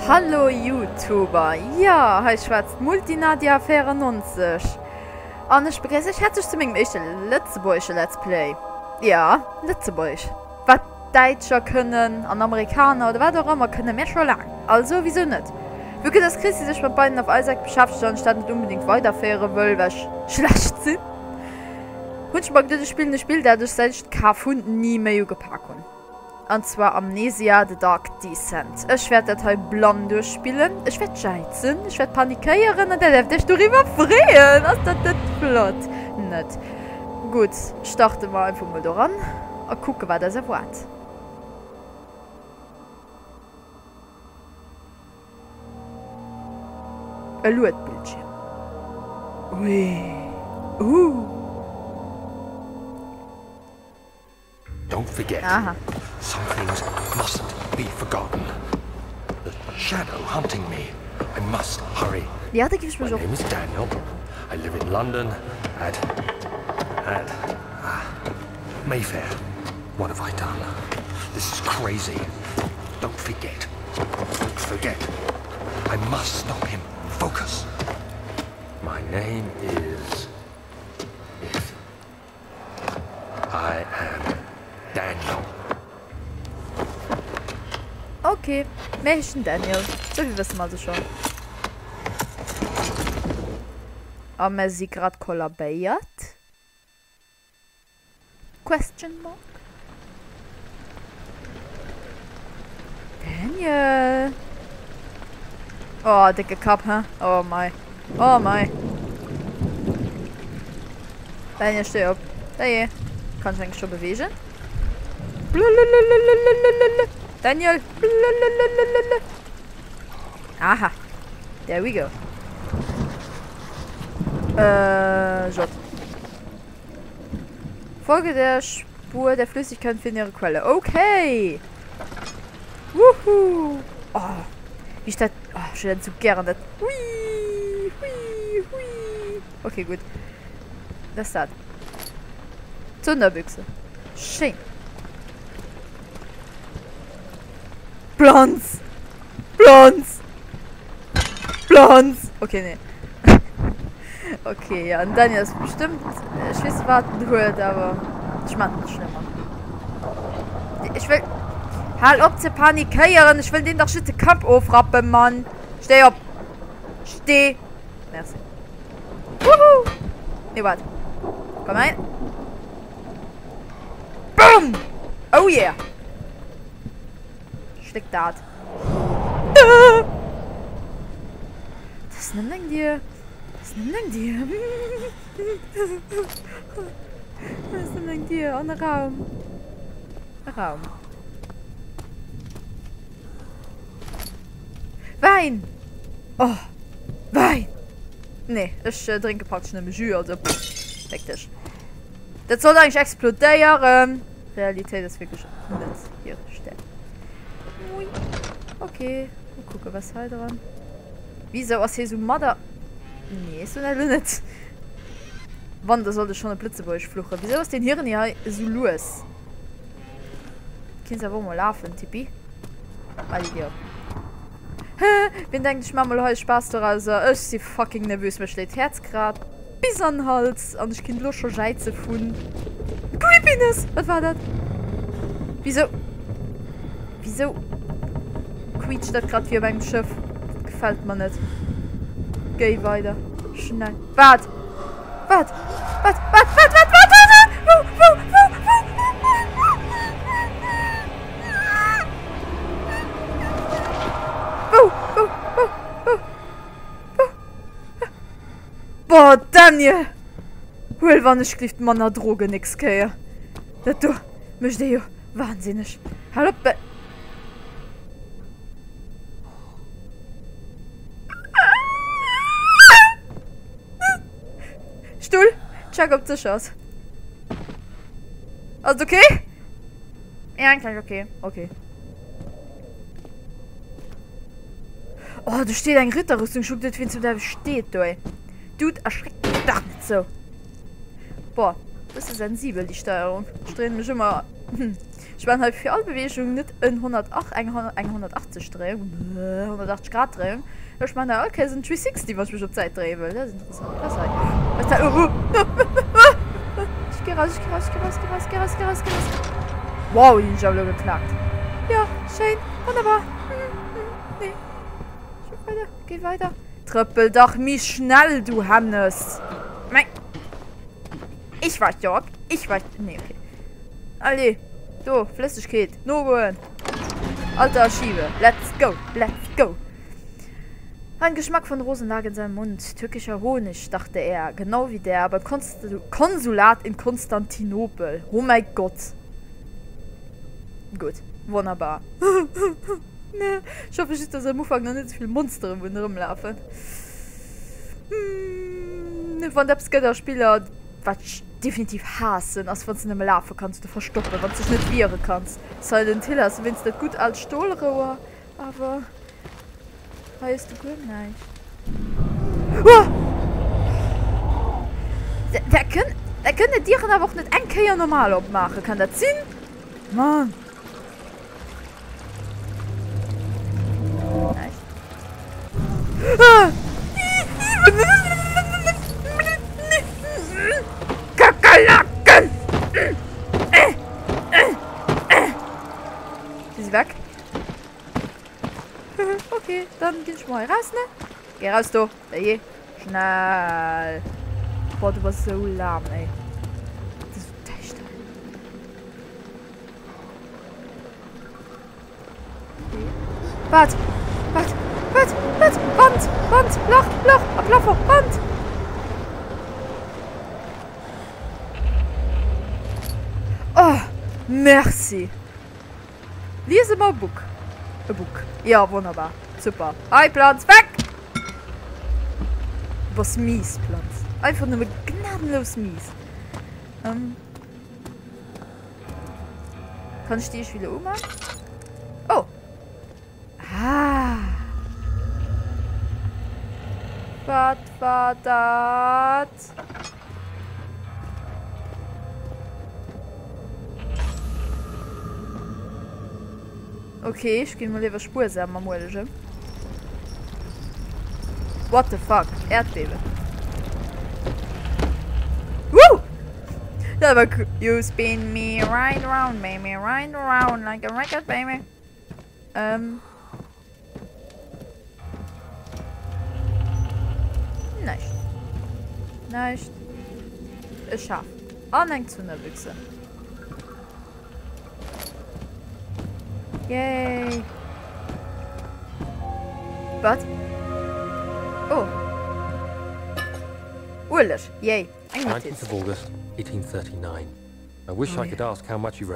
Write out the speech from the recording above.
Hallo Youtuber, jo hei schwätzt d'Multinadia 94 an ech begréiss iech häerzlech zu mengem éischte lëtzebuergesche Let's Play. Jo, lëtzebuergesch. Wat Däitscher kënnen an Amerikaner oder wat och ëmmer kënne mär scho laang, also wisou net? Vu que dass Christy sech mat Binding of Isaac beschäftegt an ech dat net unbedingt weiderféiere wëll, well ech schlecht sinn, hunn ech mer geduet ech spillen e Spill dat ech säit ech et kaf hunn ni méi ugepak hunn, an zwar Amnesia, The Dark Descent. Ech wäert dat hei blann duerchspillen, ech wäert jäizen, ech wäert panikéieren an där däerft iech doriwwer freeën. Ass dat net flott? Net? Gutt, starte mer einfach mol doran a kucke wat eis erwaart. E Luedbildschierm. Ui. Uh. Don't forget, Aha. some things mustn't be forgotten. The shadow hunting me. I must hurry. Ja, da gif ech My mech och. name is Daniel. I live in London at at ah, Mayfair. What have I done? This is crazy. Don't forget. Don't forget. I must stop him. Focus. My name is If I am Daniel. Ok, mir heeschen Daniel. Souvill wësse mer also schonn. A mer si grad kollabéiert. Question mark? Daniel! Oh, décke Kapp, he? Oh mei. Oh mei. Daniel, steh op. Dajee. Kann ech eigentlich scho bewegen? Blulululululululu. Daniel! Blulululululu. Aha. There we go. Äh, J. Folge der Spur der Flüssigkeit und finde ihre Quelle. Okay! Wuhu! Oh, wie ich dat... Oh, ich hätte so gern dat... Hui! Hui! Hui! Okay, gut. Was ist das? Zunderbüchse. Schön. Blonz! Blonz! Blonz! Okay, nee. Okay, ja, den Daniel ass bestëmmt, ech weess net wat en huet, awer ech man net schlëmmer. Ech wëll, hal op ze panikéieren, ech wëll deem dach just de Kapp ofrappen, Mann. Stéi op! Stee! Merci. Wouhou! Nee, waart. Komm hei. Boom! Oh yeah! Schléck dat. Dat ass nëmmen eng Dier. Dat ass nëmmen eng Dier. Dat ass nëmmen eng Dier an e Raum. E Raum. Wäin! Oh! Wäin! Nee, ech drénke praktesch nëmme Jus, also féck dech. Dat sollt eigentlech explodéieren. Realitéit ass wierklech net hir Stäerkt. Ui. Ok, mol kucke was hei dran. Wisou ass hie sou madder? Nee, ech soen dat elo net. Wann, da sollt ech schonn op Lëtzebuergesch fluchen. Wisou ass deen Hirni hei esou lues? Kinns awer och mol lafen, Tippi. Maach déi Dier op. Wien denkt ech maan mol hei Spaass dorauser? Ech si fucking nervös, mir schléit d'Häerz grad bis an den Hals an ech kinnt lo scho jäize vun Creepiness! Wat war dat? Wisou wisou quietscht dat grad wéi op engem Schëff? Dat gefällt mer net. Géi weider, schnell. Wat? Wat? Wat? Wat? Wat? Wat? Wat? Wat? Wou? Wou? Wou? Wou? Wou? Wou? Wou? Wou? Wou? Boah, Daniel! Huel wann ech glift manner Drogen nächst Kéier. Dat do mécht ee jo wahnsinneg. Hal op! Stull, check ob et sécher ass. Ass et ok? Ja, eigentlich okay. Okay. Oh, do steet eng Ritterrüstung. Schuck dat, wien zum Däiwel steet do, ey. Dude, erschreck mech dach net sou. Boah, bësse sensibel, déi Steierung. Ech dréine mech ëmmer. Ech maan hei fir all Beweegung net en 108, eng 180 Dréiung, 180 Grad Dréiung. Ech maan hei all Kéiers en 360 wann ech mech op d'Säit dréie wëll. Dat ass interessant. Wat ass hei? Wat ass dat? Ech gi raus, ech gi raus, ech gi raus, ech gi raus, ech gi raus, ech gi raus, ech gi raus. Wow, déi hunn ech awer elo geklaakt. Jo, schéin, wonnerbar. Nee, ech wëll weider, géi weider. Trëppel dach méi schnell, du Hennes. Mei. Ich war Jörg. Ich war. Nee, okay. Allez. Do, Flëssegkeet. Nogoen. Alter Schiebe. Let's go. Let's go. Ein Geschmack von Rosen lag in seinem Mund. Türkischer Honig, dachte er. Genau wie der beim Konst Konsulat in Konstantinopel. Oh mein Gott. Gutt. Wonnerbar. Ich hoffe just, dass am Ufank nach net esou vill Monsteren ronderëm lafen. Wann et eppes gëtt a Spiller, wat ech definitiv haassen, ass wann s de nëmme lafe kanns oder verstoppen, wann s dech net wiere kanns. Silent Hill has de wéinst dat gutt aalt Stolrouer, awer hei hues de guer näischt. Uah! Der kënn, der kënne Dieren awer och net eng Kéier normal opmaachen, kann dat sinn? Mann! Kakerlaken! Si si weg. Okay, dann ginn ech mol hei raus, ne? Geh raus do! Ey, schnell! Boah, du bass sou lahm, ey. Das ist so däischter. Wat? Wat? Wat? Wat? Wand! Wand! Lach! Lach! Am Plafond! Wand! Oh! Merci! Liese mer e Buch. E Buch. Ja, wonnerbar. Super. Hei, Planz, weg! Du bass mies, Planz. Einfach nëmme gnadenlos mies. Ähm. Kann ech déi ech wieder uman? Oh! Ah! Wat war dat? Okay, ech ginn mol liewer spuersam mam Uelegen. What the fuck? Erdbeben. Woo! Dat war cool. You spin me right round, baby, right round like a record, baby. Ähm. Näischt. Näischt. E Schaf. An eng Zunnerbüchse. Yay. Wat? Oh. Ueleg. Yay. Eng Notiz. 19th of August, 1839. I wish Oh I could yeah. ask how much you wrote.